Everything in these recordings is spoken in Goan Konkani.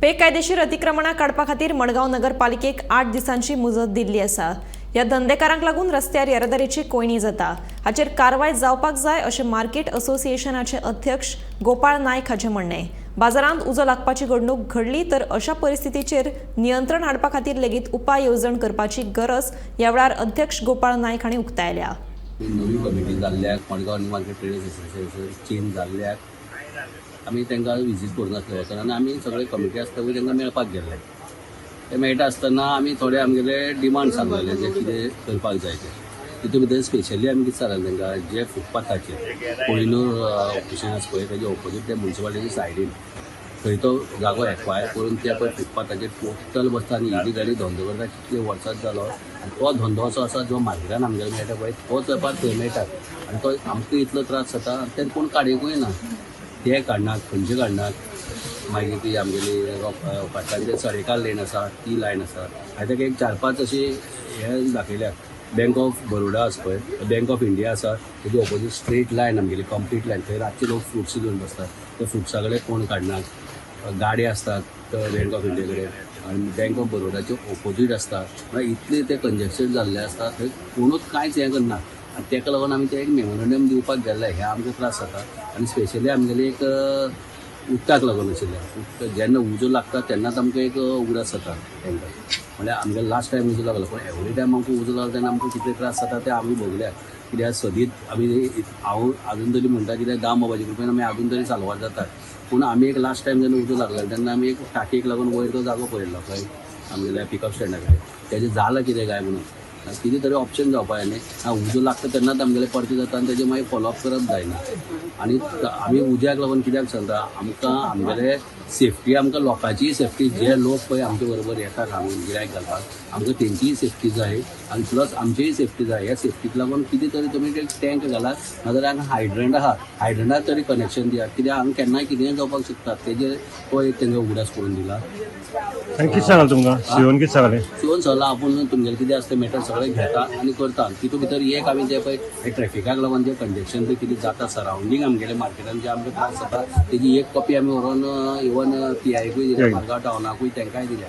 बेकायदेशीर अतिक्रमणां काडपा खातीर मडगांव नगरपालिकेक 8 दिसांची मुजत दिल्ली आसा. ह्या धंदेकारांक लागून रस्त्यार येरादारीची कोंयडी जाता. हाचेर कारवाय जावपाक जाय अशें मार्केट असोसिएशनाचे अध्यक्ष गोपाळ नायक हाचें म्हणणें. बाजारांत उजो लागपाची घडणूक घडली तर अशा परिस्थितीचेर नियंत्रण हाडपा खातीर लेगीत उपाय येवजण करपाची गरज ह्या वेळार अध्यक्ष गोपाळ नायक हांणी उक्तायल्या. नवी कमिटी जाल्ल्याक, Madgaon new market traders association change जाल्ल्याक आमी तांकां विजीट करूं नासले वचून आनी आमी सगळे कमिटी आसता पळय तांकां मेळपाक गेल्ले. ते मेळटा आसतना आमी थोडे आमगेले डिमांड सांगलेले, जे कितें करपाक जाय ते. तितून भितर स्पेशली आमी कितें सांगलें तांकां, जे फुटपाथाचेर कोहिनूर ऑप्टिशन आसा पळय, तेजे ऑपोजीट ते मुन्सिपालिटीच्या सायडीन थंय तो जागो एक्वायर करून ते पळय फुटपाथाचेर टोटल बसता आनी इलिगली धंदो करता. कितले वर्सां जालो आनी तो धंदो असो आसा, जो मार्केटान आमगेलो मेळटा पळय तोच वेपार थंय मेळटा आनी तो आमकां इतलो त्रास जाता आनी ते कोण काडिकूय ना. ते काडनात, खंयचे काडनात. मागीर ती आमगेली फाटल्यान ते सडेकार लेन आसा, ती लायन आसा. हांवें ताका एक चार पांच अशी हे दाखयल्या. बँक ऑफ बरोडा आसा पळय, बँक ऑफ इंडिया आसा, तेजी ऑपोजीट स्ट्रेट लायन आमगेली कंप्लीट लायन. थंय रातचे लोक फ्रुट्स घेवन बसतात. ते फ्रुट्सा कडेन कोण काडनात. गाडी आसतात बँक ऑफ इंडिया कडेन आनी बँक ऑफ बरोडाचे ऑपोजीट आसता. म्हळ्यार इतले ते कंजेस्टेड जाल्ले आसता, थंय कोणूच कांयच हें करना. आनी ताका लागून आमी ते एक मेमोरंडम दिवपाक गेल्ले. हे आमकां त्रास जाता आनी स्पेशली आमगेली एक उदकाक लागून आशिल्लें. उदक जेन्ना उजो लागता तेन्नाच आमकां एक उगडास जाता तांकां. म्हणल्यार आमगे लास्ट टायम उजो लागलो, पूण एवरी टायम आमकां उजो लागलो तेन्ना आमकां कितले त्रास जाता ते आमी भोगल्यात. कित्याक सदींच आमी, हांव आजून तरी म्हणटा, कित्याक दाम बाबाचे कृपेन आमी आजून तरी साल्वार जातात. पूण आमी एक लास्ट टायम जेन्ना उजो लागलो तेन्ना आमी एक टाकयेक लागून वयर तो जागो पळयल्लो खंय आमगेल्या पिकअप स्टँडा कडेन. तेजें जालां कितें काय म्हणून कितें तरी ऑप्शन जावपा जाय न्ही. आं, उजो लागता तेन्नाच आमगेलें परतें जाता आनी तेजें मागीर फॉलोअप करप जायना. आनी आमी उज्याक लागून कित्याक सांगता, आमकां आमगेले सेफ्टी, आमकां लोकांचीय सेफ्टी, जे लोक पळय आमचे बरोबर येतात हांगा गिरायक घालपाक, आमकां तेंचीय सेफ्टी जाय आनी प्लस आमचीय सेफ्टी जाय. ह्या सेफ्टीक लागून कितें तरी तुमी ते टँक घालात, नाजाल्यार हांगा हायड्रंट आहा, हायड्रंटाक तरी कनेक्शन दियात. कित्याक हांगा केन्नाय कितेंय जावपाक शकता. तेजेर तो एक तांकां उगडास करून दिला. आनी कितें सांगलें तुमकां सीओन, कितें सांगलें? शिवोन सगळो आपूण तुमगेलें कितें आसता मॅटर सगळें घेता आनी करता. तितून भितर एक आमी जे पळय ट्रॅफिकाक लागून जे कंजेक्शन पळय कितें जाता सरावंडींग आमगेले मार्केटान, जे आमकां त्रास जाता, तेजी एक कॉपी आमी व्हरोन इवन पीआयकूय दिल्या, मारगांव टावनाकूय तांकांय दिल्या.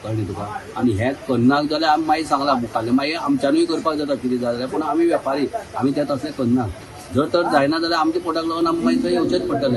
कळ्ळें तुका? आनी हें करनाक जाल्यार आमी मागीर सांगलां, मुखाल्लें मागीर आमच्यानूय करपाक जाता कितें जाय जाल्यार, पूण आमी वेपारी, आमी तें तसलें करना. जर तर जायना जाल्यार आमच्या पोटाक लागून आमकां मागीर थंय येवचेंच पडटलें.